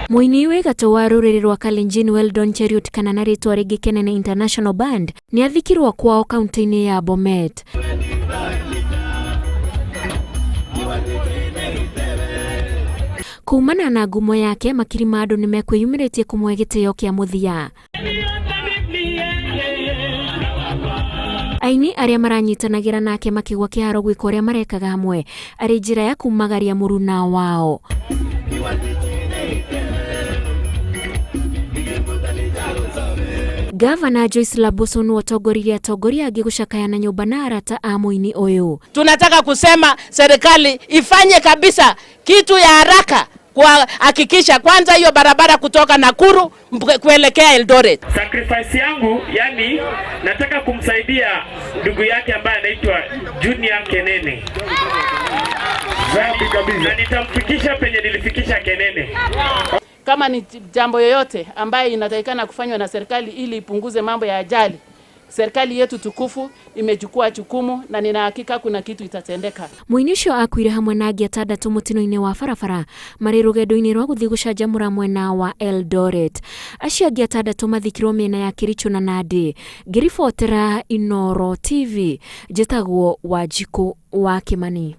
Mũini wĩ gatũ wa rũrĩrĩ rwa Kalenjin Weldon Cheruiyot kana na rĩtwa rĩngĩ Kenene International Band nĩ athikirwo kwao kaunti-inĩ ya Bomet. Kumana na ngumo yake makiri ma andũ nĩ mekwĩyumĩrĩtie kũmũhe gĩtĩo kĩa mũthia. Aini arĩa maranyitanagĩra nake makĩgwa kĩharo gwĩka ũrĩa marekaga hamwe arĩ njĩra ya kumagaria mũruna wao. Gavana Joyce Laboso nĩwe ũtongoririe atongoria angĩ gũcakaya na nyũmba na arata a mũini ũyũ. Tunataka kusema serikali ifanye kabisa kitu ya haraka kuhakikisha kwanza hiyo barabara kutoka Nakuru kuelekea Eldoret. Sacrifice yangu yani, nataka kumsaidia ndugu yake ambaye anaitwa Junior Kenene na nitamfikisha penye nilifikisha Kenene. Kama ni jambo yoyote ambayo inatakikana kufanywa na serikali ili ipunguze mambo ya ajali, serikali yetu tukufu imechukua jukumu na nina hakika kuna kitu itatendeka. Mũini ũcio akuire hamwe na angĩ atandatũ mũtino-inĩ wa barabara marĩ rũgendo-inĩ rwa gũthiĩ gũcanjamũra mwena wa Eldoret. Acio angĩ atandatũ mathikirwo mĩena ya Kericho na Nandi. Ngĩribotera Inooro TV, njĩtagwo Wanjikũ wa Kĩmani.